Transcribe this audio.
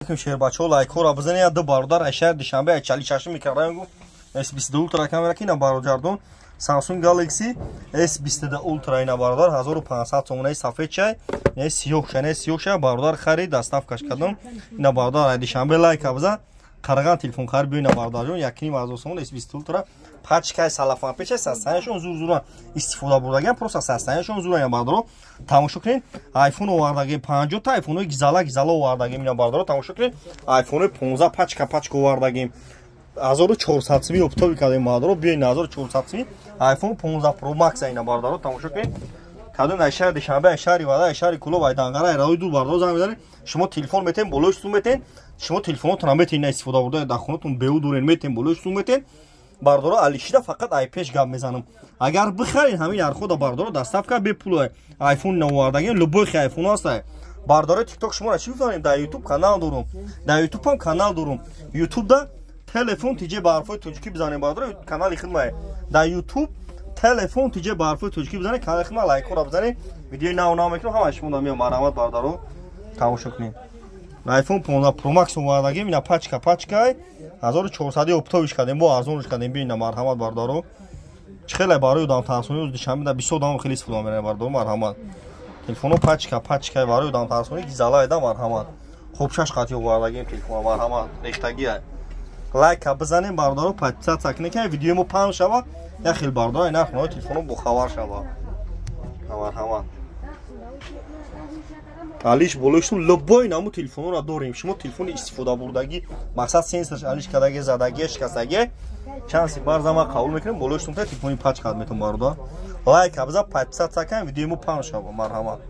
Шербачаҳо, лайкҳоро бизанед. Ду бародар аз шаҳри Душанбе, аз Чаличашм микрорайон гуфт, S22 Ultra камера ки, ина, бародардон, Samsung Galaxy S22 Ultra, ина, бародар, 1500 сомонаи сафед чай, не, сиёҳ ша, не, сиёҳ ша. Бародар харид, доставкаш кардам. Ина, бародар, аз Душанбе лайка бизан, қараған телефон харид, биё. Ина, бародарҷон, 1500 сомон S22 Ultra, пачкаи салафан печа, состояниешон зур зура, истифода бурдагиам, просто состояниешон зура. Ина, бародаро, тамошо кунед. Айфон овардагим, 50 та айфонҳои гизала гизала овардагим. Ина, бародаро, тамошо кунед, айфонҳои 15, пачка пачка овардагим, 1400 сими оптовый кардем. Бародаро, биёин, 1400 сими iPhone 15 Pro Max. Ина, бародаро, тамошо кунед, кадом ай шаҳри Душанбе, ай шаҳри Вада, ай шаҳри Кулоб, ай Данғара, ай раҳои дур, бародаро, занг мезанед, шумо телефон метен, болои сум метен, шумо телефонотонам метен, ина, истифода бурда, дар хонатон беу дурен, метен, болои сум метен. Бародаро, алишида фақат ай пеш гап мезанам, агар бихарен ҳамин нархода, бародаро, доставка бепул. Айфон навардагем, любой хи айфон ҳаст. Бародарои Тикток, шуморо чӣ бифаҳмем? Дар Ютуб канал дорум, дар Ютуб ҳам канал дорум. Ютубда «Телефон тиҷе» ба ҳарфҳои тоҷикӣ бизанем, бародаро, канали хидмае. Дар Ютуб «Телефон тиҷе» ба ҳарфҳои тоҷикӣ бизанем, канали хидма, лайкҳоро бизанем, видеои нав нав мекунем, ҳамаи шумо меом. Марҳамат, бародаро, тамошо кунем. iPhone 15 Pro Max овардагим, ина, пачка пачкай, 1400 оптовыйш кардем, бо арзонш кардем. Бина, марҳамат, бародаро, чӣ хеле барои одамтарсонӣ. Душанбе да бисёр одам хеле истифода мебаранд. Бародаро, марҳамат, телефоно пачка пачкай, барои одамтарсонӣ гизалайда. Марҳамат, хуб, шаш қати овардагим телефон, марҳамат, рехтагиай. Лайка бизанем, бародаро, подписаться кунед, ки видеои мо паҳн шава, як хел бародаро нархнои телефоно бохабар шава. Марҳамат, алиш болои любой наму телефонро дорем. Шумо телефони истифодабурдагӣ, мақсад, сенсорш алиш кардаги, задаги, шикастаги, чанси барзама қабул мекунем, болои шумо телефони пачка метон. Бародар, лайка биза, подписаться кунед, видеои мо паҳн шава. Марҳамат.